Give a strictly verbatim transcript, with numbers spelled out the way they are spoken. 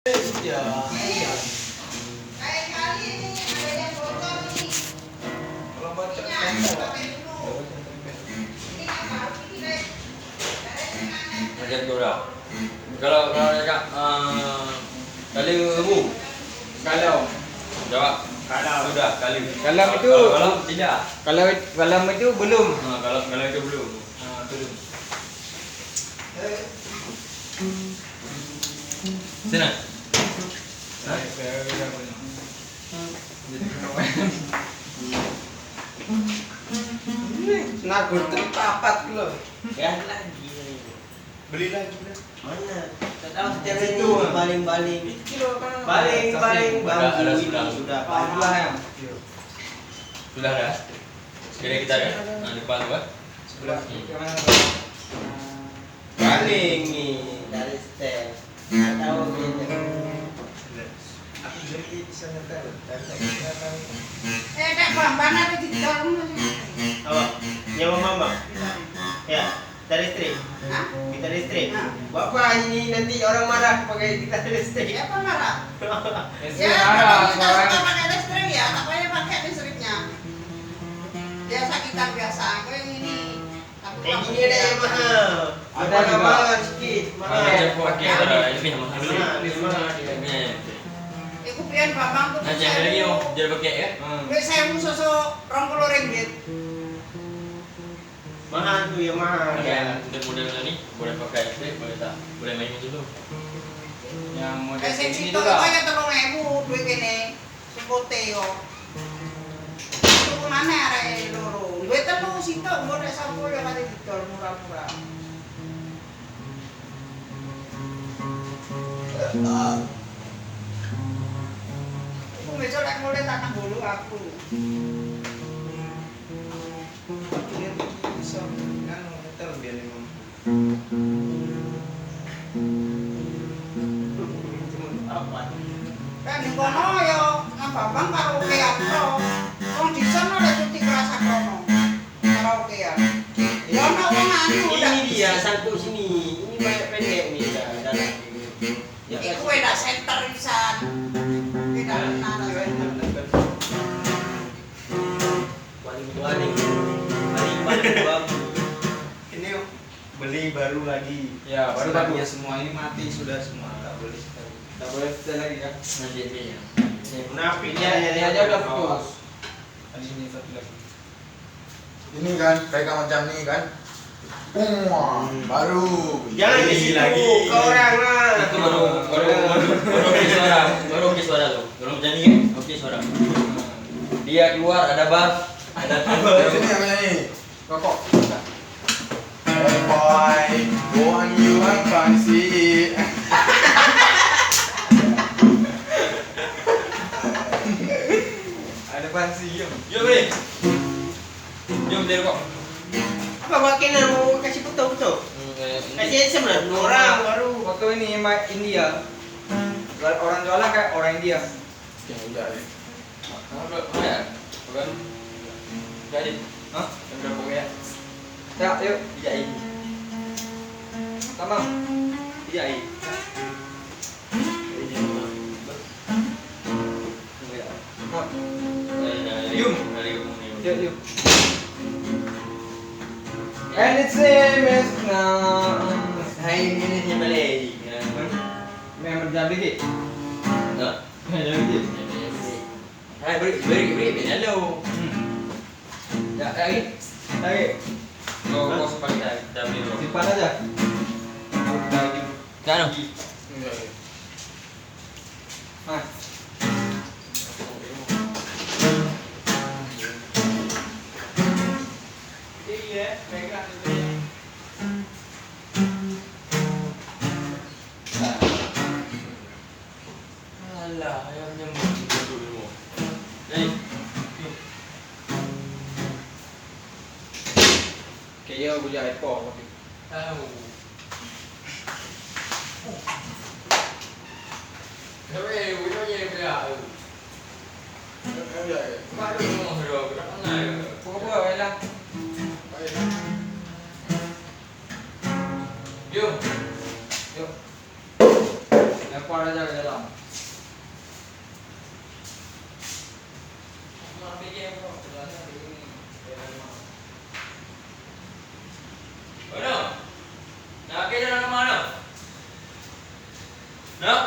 Macam tu dah. Kalau, kalau cakap, ah, kala bu. Kalau. Jawab. Kalau. Sudah, kala. Kalau itu. Kalau, kalau tidak. Kalau, kalau itu belum. Ha, kalau, kalau itu belum. Ha, belum. Sini. Ha? Nah, gurtem papat kilo. Ya lagi. Beli lagi lah. Mana? Tak tahu setiap hari ni baling-baling. Itu kilo kan? Baling-baling bambu ini sudah. Sudah, ya. Sudah dah. Sekali kita ya. Nah, depan tu kan. Sebelah kiri mana? Baling ni dari stem. Tak tahu dia. Aku jadi bisa nyetel. Dan tak bisa kan. Eh, tak faham. Mana ada di dalam? Apa? Nyawa mama? Ya. Gitar listrik. Hah? Gitar listrik. Hah? Bapak ini nanti orang marah pakai gitar listrik. Siapa marah? Ya, kalau kita suka pakai listrik ya, tak payah pakai listriknya. Biasa gitar biasa. Aku yang ini. Aku yang ini ada yang mahal. Ada mahal sikit, mahal. Ada yang pakai, ada yang lebih mahal. Mahal, lebih mahal dia. Ya. Eh, kupian babang tu. Nah, jangan lagi, oh, jangan pakai ya. Duit saya pun sosok rong puluh ringgit. Mahal tu yang mahal. Ada yang model ni, boleh pakai listrik, boleh tak? Boleh main macam tu. Yang model eh, sini juga. Saya telung ribu duit kene, sepote yo. Itu mana ada lorong? Duit telu situ, model sampul yang ada di tol murah-murah. Aku besok nak mulai tanam dulu aku. Kan di kono yo ngapa bang karaokean to. Wong di sana ada cuti kerasa kono. Karaokean. Yo nak wong anu. Ini dia sangkut sini. Ini banyak pendek ni dah. Dah. Ya, itu weh dah center pisan. Beda nah dah center. Paling, paling, paling, paling bagus. Ini beli baru lagi. Ya, baru bagus. Setelahnya semua ini mati sudah semua, tak boleh setel. Tak boleh setel lagi ya. Nanti ini ya. Ini munafik ya, ini aja udah putus. Ada sini satu lagi. Ini kan, pegang macam ni kan. Wah, baru. Jangan di situ, lagi. Ke orang lah. Itu baru, baru, baru, baru okey suara. Baru okey suara tu. Baru macam ni kan? Okey suara. Dia keluar, ada bass, ada treble. Sini yang ni. Rokok. Boy, want you, I'm fancy. Ada fancy, jom. Jom, boleh. Jom, boleh rokok. Apa awak kena mau kasih foto-foto? Hmm, eh, ini. Kasih handsome lah. Orang baru. Foto ini, Mat India. Orang jualan kan orang India. Okey, udah ni. Mana, mana ya? Bukan. Jadi. Hah? Yang berapa ya? Tak, yuk. Bijak air. Tamam. Bijak air. Bijak air. Hah? Eh, eh, yum. Yuk, yuk. And it seems now. Hai, ini ni balik. Memang jadi. Tak. Memang jadi. Hai, beri, beri, beri, beri, lalu. Hmm. Ya, tarik. Tarik. Kau, kau sempat tarik, dah beri dulu. Simpan aja. Tarik. Dah, no. Enggak, ya. Mas. Iya, pegang. Alah, ayam nyamuk di pondok ilmu. Hei. Kaya bujang ekor. Tahu. Hei, bujang je pula tu. Baru rumah dia, aku tak kenal. Apa-apa, Bella? Baik. Jom. Jom. Dah Keluar aja ke dalam. Mana? Nak ke dalam mana? Nak?